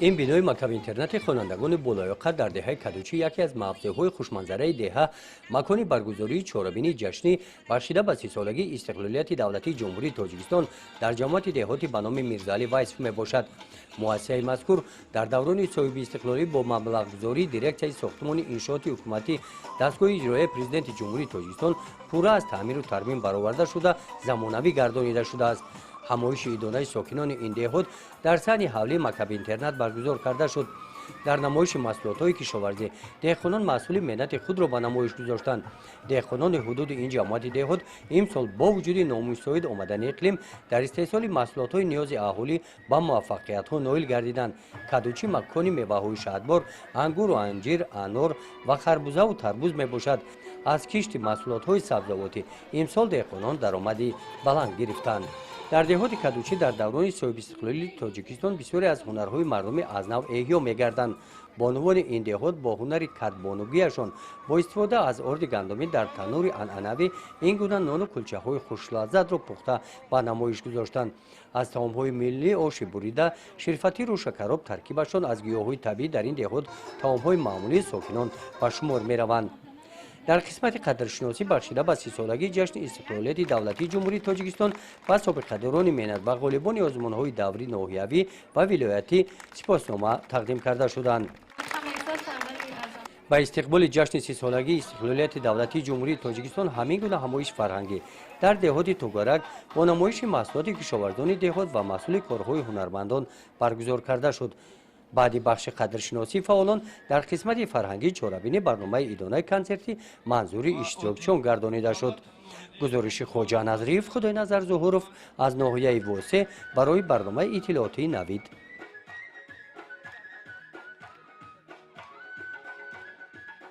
Ин бинои мактаби-интернати хонандагони болаёқат дар деҳаи Кадучӣ, яке аз мавзеъҳои хушманзараи деҳа, макони баргузории чорабинии ҷашнӣ, бахшида ба 30-солагии истиқлолияти давлатии Ҷумҳурии Тоҷикистон, дар ҷамоати деҳоти ба номи Мирзаалӣ Вайсов мебошад. Муассисаи мазкур дар даврони соҳибистиқлолӣ бо маблағгузории дирексияи сохтумони иншооти ҳукуматӣ, дастгоҳи иҷроияи Президенти Ҷумҳурии Тоҷикистон пурра аз таъмиру тармим бароварда шуда, замонавӣ гардонида шудааст. Ҳамоиши идонаи сокинони ин деҳот дар саҳни ҳавлии мактаби-интернат баргузор карда шуд. Дар намоиши маҳсулотҳои кишоварзӣ деҳқонон маҳсули меҳнати худро ба намоиш гузоштанд. Деҳқонони ҳудуди ин ҷамоати деҳот имсол бо вуҷуди номусоид омадани иқлим дар истеҳсоли маҳсулотҳои ниёзи аҳолӣ ба муваффақиятҳо ноил гардиданд. Кадучӣ макони меваҳои шаҳдбор, ангуру анҷир, анор ва харбузаву тарбуз мебошад. Аз кишти маҳсулотҳои сабзавотӣ имсол деҳқонон даромади баланд гирифтанд. Дар деҳоти Кадучӣ дар даврони соҳибистиқлолии Тоҷикистон бисёре аз ҳунарҳои мардумӣ аз нав эҳё мегарданд. Бонувони ин деҳот бо ҳунари кадбонугиашон бо истифода аз орди гандумӣ дар таннури анъанавӣ ин гуна нону кулчаҳои хушлаззатро пухта ба намоиш гузоштанд. Аз таомҳои миллӣ оши бурида, ширфатиру шакароб, таркибашон аз гиёҳҳои табиӣ, дар ин деҳот таомҳои маъмулии сокинон ба шумор мераванд. Дар қисмати қадршиносӣ, бахшида ба 30-солагии ҷашни истиқлолияти давлатии Ҷумҳурии Тоҷикистон, ба собиқадорони меҳнат ва ғолибони озмунҳои даврӣ, ноҳиявӣ ва вилоятӣ сипоснома тақдим карда шуданд. Ба истиқболи ҷашни 30-солагии истиқлолияти давлатии Ҷумҳурии Тоҷикистон ҳамин гуна ҳамоиш фарҳангӣ дар деҳоти Тугарак бо намоиши маҳсулоти кишоварзони деҳот ва маҳсули корҳои ҳунармандон баргузор карда шуд. Баъди бахши қадршиносии фаъолон дар қисмати фарҳангии чорабинӣ барномаи идонаи консертӣ манзури иштирокчиён гардонида шуд. Гузориши Хоҷа Назриев, Худойназар Зуҳуров аз ноҳияи Восе барои барномаи иттилоотии «Навид».